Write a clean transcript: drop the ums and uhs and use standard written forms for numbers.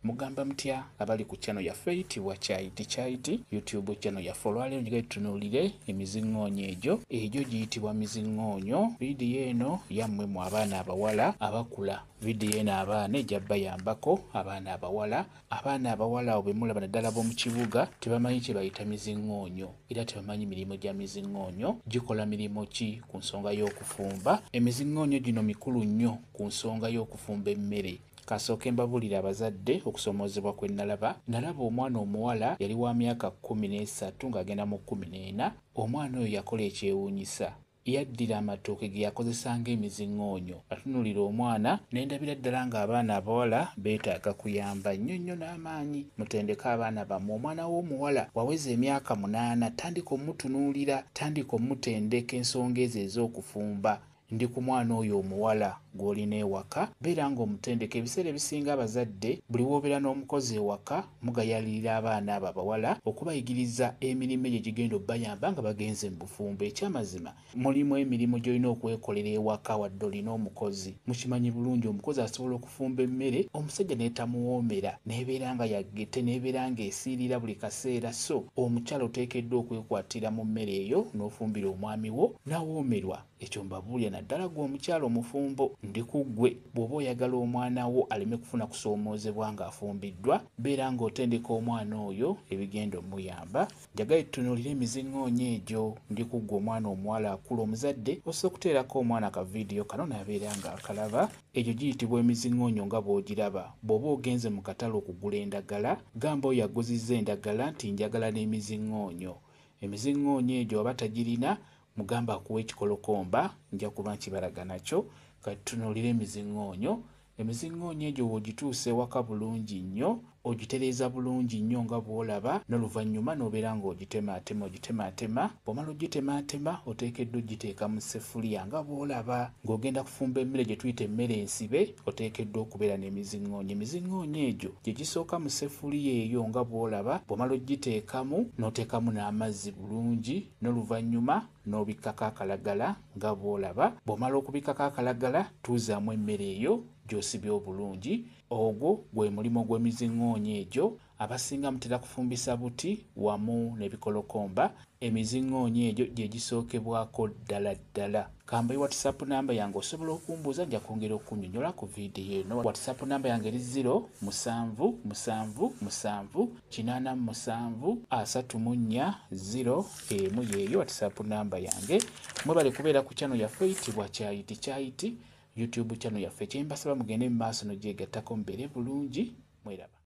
Mugamba mutya abali ku channel yaffe eyitibwa Kyayiti Kyayiti YouTube channel yaffe. Olwaleero njagala tutunuulire emiziŋŋoonyo egyo giyitibwa miziŋŋoonyo. Vidiyo eno yammwe mu abaana abawala abakula. Vidiyo eno abaana ejja bayambako abaana abawala. Abaana abawala abo be mulaba naddala b'omu kibuga tebamanyi kye bayita miziŋŋoonyo era tebamanyi mirimu gya miziŋŋoonyo, gikola mirimu ki ku nsonga y'okufumba. Emiziŋŋoonyo gino mikulu nnyo ku nsonga y'okufumba emmere. Kasooke mbabuulire abazadde okusoomoozebwa kwe nalaba. Nalaba omwana omuwala yali wa myaka 13 ng'agenda mu 14. Omwana oyo yakola ekyewuunyisa. Yaddira amatooke ge yakozesa ng'emiziŋŋoonyo. Atunuulira omwana ne ndabira ddala ng'abaana abawala beetaaga kuyamba nnyo nnyo n'amaanyi. Mutendeke abaana bammwe. Omwana w'omuwala waweza emyaka 8 tandika omutunuulira, tandika omutendeka ensonga ezo ez'okufumba. Ndi ku mwana oyo omuwala gw'olina ewaka, beera ng'omutendeka. Ebiseera ebisinga abazadde buli w'obeera n'omukozi ewaka mugayaalirira abaana abo abawala okubayigiriza emirimu egyo egigenda obbayamba nga bagenze mu bufumbo. Ekyamazima mulimu emirimu gy'olina okwekolera ewaka wadde olina omukozi. Mukimanyi bulungi omukozi asobola okufumba emmere omusajja n'etamuwoomera, n'ebeera nga yaggete, n'ebeera ng'esiirira buli kaseera. So omukyala oteekeddwa okwekwatira mu mmere eyo n'ofumbira omwami wo n'awoomerwa. Ekyo mbabuulira naddala ggwe omukyala omufumbo, ndi ku ggwe. Bw'oba oyagala omwana wo aleme kufuna kusoomoozebwa ng'afumbiddwa, beera ng'otendeka omwana oyo ebigenda omuyamba. Njagala tutunuulire emiziŋŋoonyo egyo. Ndi ku ggwe omwana omuwala akula, omuzadde osobola okuteerako omwana ka vidiyo kano n'abeera ng'akalaba. Egyo giyitibwa emiziŋŋoonyo nga bw'ogiraba. Bw'oba ogenze mu katale okugula endagala, gamba oyo aguzizza endagala nti njagala n'emiziŋŋoonyo. Emiziŋŋoonyo egyo aba tagirina, mugamba akuwa ekikolokomba, nja kuba nkibalaga nakyo. Kati tunuulire emiziŋŋoonyo. Emiziŋŋoonyo egyo w'ogituusa ewaka bulungi nnyo, ogitereeza bulungi nnyo nga bw'olaba, n'oluvannyuma n'obeera ng'ogitemaatema ogitemaatema. Bw'omala ogitemaatema oteekeddwa ogiteeka mu ssefuliya nga bw'olaba. Ng'ogenda kufumba emmere gye tuyita emmere ensibe, oteekeddwa okubeera n'emiziŋŋoonyo. Emiziŋŋoonyo egyo gye gisooka mu ssefuliya eyo nga bw'olaba. Bw'omala ogiteekamu n'oteekamu n'amazzi bulungi, n'oluvannyuma n'obikkako akalagala nga bw'olaba. Bw'omala okubikkako akalagala, tuuzaamu emmere eyo gy'osibye obulungi. Ogwo gwe mulimu gw'emiziŋŋoonyo egyo. Abasinga mutera kufumbisa buti wamu n'ebikolokomba. Emiziŋŋoonyo egyo gye gisookebwako ddala ddala. Kambaye WhatsApp namba yange osobola okumbuuza, nja kwongera okunnyonnyola ku vidiyo eno. WhatsApp namba yange eri 0 7 7 7 87 34 0 emu. Yeeyo WhatsApp namba yange. Mwebale kubeera ku channel yaffe eyitibwa Kyayiti Kyayiti YouTube channel yaffe. Kye mbasaba mugende mu maaso n'ogyegattako mubeere bulungi. Mweraba.